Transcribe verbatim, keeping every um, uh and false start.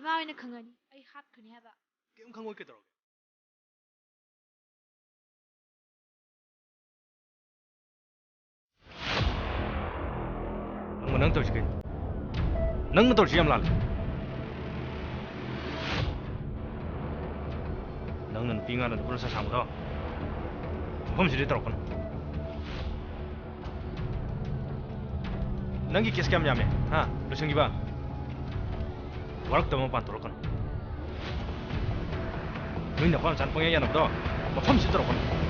ꯏꯃꯥ ꯍꯣꯏꯅ ꯈꯪꯉꯗꯤ ꯑꯩ ꯍꯥꯠꯈ꯭ꯔꯅꯤ ꯍꯥꯏꯕ꯫ ꯀꯩꯝ ꯈꯪꯉꯣꯏ, ꯀꯩꯗꯧꯔꯒꯦ? ꯅꯪ, ꯅꯪ ꯇꯧꯔꯤꯁꯤ ꯀꯩꯅꯣ? ꯅꯪꯅ ꯇꯧꯔꯤꯁꯤ ꯌꯥꯝ ꯂꯥꯜꯂꯦ꯫ ꯅꯪꯅ ꯅꯨꯄꯤ ꯑꯉꯥꯡꯗ ꯅꯨꯄꯥ ꯁꯥ ꯁꯥꯡꯕꯗꯣ ꯃꯐꯝꯁꯤꯗ ꯇꯧꯔꯛꯀꯅꯨ꯫ ꯅꯪꯒꯤ ꯀꯦꯁ ꯀꯌꯥꯝ ꯌꯥꯝꯃꯦ? ꯍꯥ? ꯂꯣꯏꯁꯤꯟꯈꯤꯕ? ꯋꯥꯔꯛꯇꯕ ꯃꯄꯥꯟ ꯊꯣꯛꯂꯛꯀꯅꯨ꯫ ꯅꯣꯏ ꯅꯄꯥ ꯃꯆꯥꯅ ꯄꯪꯌꯥ ꯌꯥꯅꯕꯗꯣ ꯃꯐꯝꯁꯤꯗ ꯇꯧꯔꯛꯀꯅꯨ꯫